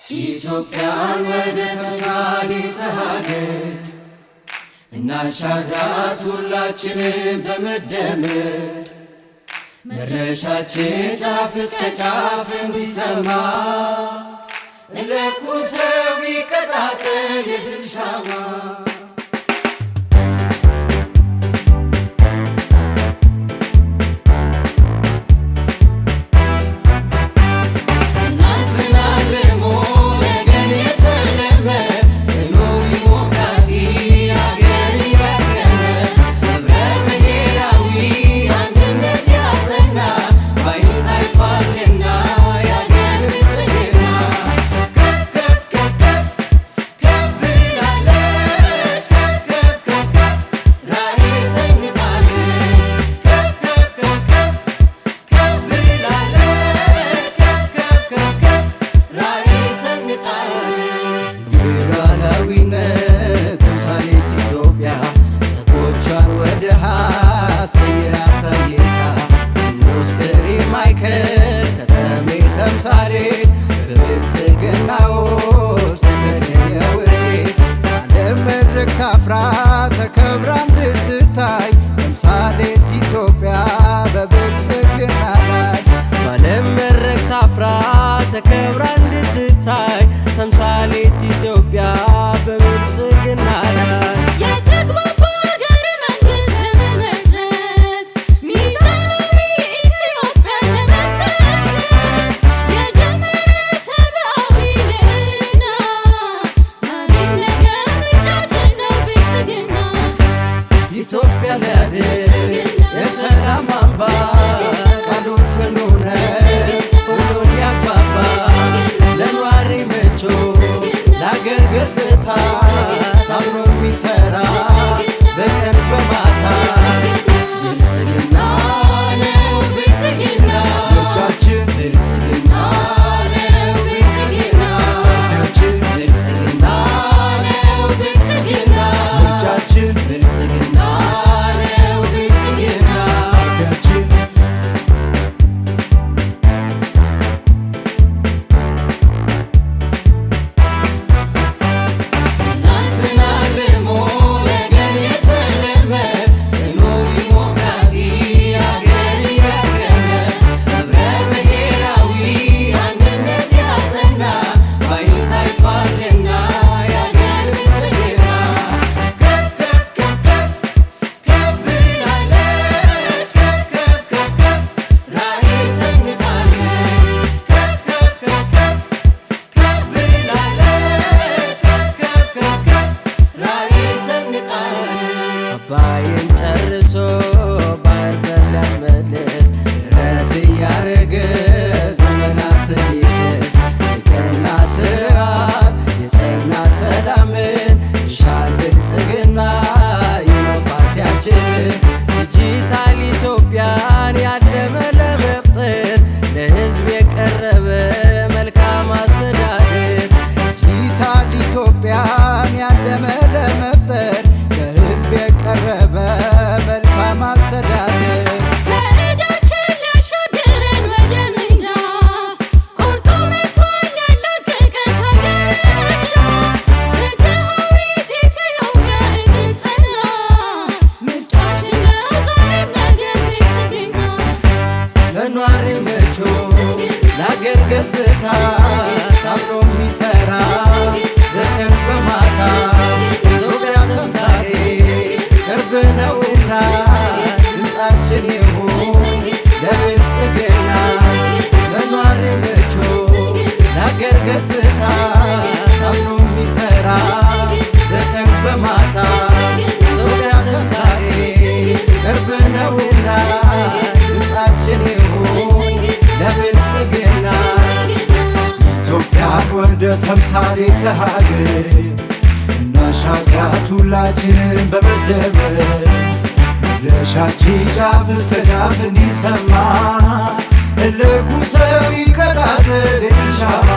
ኢትዮጵያን ወደ ተምሳሌተ ሀገር እናሻግራት ሁላችንም በመደመር፣ መድረሻችን ጫፍ እስከ ጫፍ እንዲሰማ እንለኩሰው ይቀጣጠል የድል ሻማ። ትናንትና አልሞ ነገን የተለመ፣ ጽኑ ዲሞክራሲ አገር ያቀመ፣ ህብረ ብሔራዊ አንድነት ያጸና፣ ባይን ታይቷልና የአገር ብልጽግና። ከፍ ከፍ ከፍ ከፍ ከፍ ብላለች፣ ከፍ ከፍ ከፍ ከፍ ራዕይ ሰንቃለች። ከፍ ከፍ ከፍ ከፍ ከፍ ብላለች፣ ከፍ ከፍ ከፍ ከፍ ራዕይ ሰንቃለች። ሉዓላዊነት ተምሳሌት ኢትዮጵያ ጸጎቿን ወደ ሀብት ቀይራ አሳይታ፣ ኢንዱስትሪ ማዕከል ከተሜ ተምሳሌት፣ በብልጽግና ውስጥ የተገኘ ውጤት፣ በዓለም መድረክ ታፍራ ተከብራ እንድትታይ፣ ተምሳሌት ኢትዮጵያ በብልጽግና ላይ። በዓለም መድረክ ታፍራ ተከብራ እንድትታይ፣ ተምሳሌት ኢትዮጵያ በብልጽግና ላይ። የተግባባ ሀገረ መንግስት ለመመስረት፣ ሚዛናዊ ኢትዮጵያን ለመመልከት፣ የጀመረ ሰብአዊ ልዕልና፣ ዛሬም ነገም ምርጫችን ነው ብልጽግና። ኢትዮጵያ ሊያድግ የሰላም አምባ፣ ቃሉ ጽኑ ነው ሁሉን ያግባባ፣ ለኗሪ ምቹ ለአገር ገጽታ፣ ታምኖ የሚሰራ በቀን በማታ። ብልጽግና ነው ብልጽግና። ምርጫችን። ብልጽግና ነው ብልጽግና። ፓርቲያችን። ብልጽግና ነው ብልጽግና። ምርጫችን። ብልጽግና ነው ብልጽግና። ፓርቲያችን። ትናንትና አልሞ ነገን የተለመ፣ ጽኑ ዲሞክራሲ አገር ያቀመ፣ ህብረ ብሔራዊ አንድነት ያጸና፣ ባይን ታይቷልና የአገር ብልጽግና። ከፍ ከፍ ከፍ ከፍ ከፍ ብላለች፣ ከፍ ከፍ ከፍ ከፍ ራዕይ ሰንቃለች። ከፍ ከፍ ከፍ ከፍ ከፍ ብላለች፣ ከፍ ከፍ ከፍ ከፍ ራዕይ ሰንቃለች። አባይን ጨርሶ ባህር በር ሊያስመልስ ጥረት እያረገ ዘመናትን ሊክስ፣ የቀና ስርዓት የጸና ሰላምን ይሻል ብልጽግና ይኸው ፓርቲያችን። ዲጂታል ኢትዮጵያን ያለመ ለመፍጠር፣ ለሕዝብ የቀረበ መልካም አስተዳደር። ዲጂታል ኢትዮጵያን ያለመ ለመፍጠር፣ ለሕዝብ የቀረበ መልካም አስተዳደር። ከዕዳችን ሊያሻግረን ወደ ምንዳ፣ ቆርጦ መጥቷል ሊያላቅቀን ከሀገር ዕዳ። ፍትሃዊት ኢትዮጵያ እንድትጸና፣ ምርጫችን ነው ዛሬም ነገም ብልጽግና። ለኗሪ ምቹ ለአገር ገጽታ፣ ታምኖ የሚሰራ በቀን በማታ፣ ኢትዮጵያ ተምሳሌ ቅርብ ነውና ድምፃችን ይሁን ለብልጽግና። ለኗሪ ምቹ ለአገር ገጽታ፣ ታምኖ የሚሰራ በቀን በማታ፣ ኢትዮጵያ ተምሳሌ ቅርብ ነውና ድምፃችን ይሁን ለብልጽግና። ኢትዮጵያን ወደ ተምሳሌተ ሀገር እናሻግራት ሁላችንም በመደመር፣ መድረሻችን ጫፍ እስከ ጫፍ እንዲሰማ እንለኩሰው ይቀጣጠል የድል ሻማ።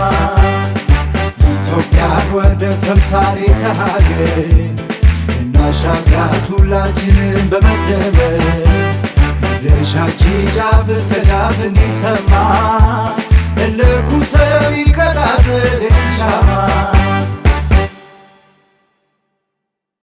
ኢትዮጵያን ወደ ተምሳሌተ ሀገር እናሻግራት ሁላችንም በመደመር፣ መድረሻችን ጫፍ እስከ ጫፍ እንዲሰማ እንለኩሰው ይቀጣጠል።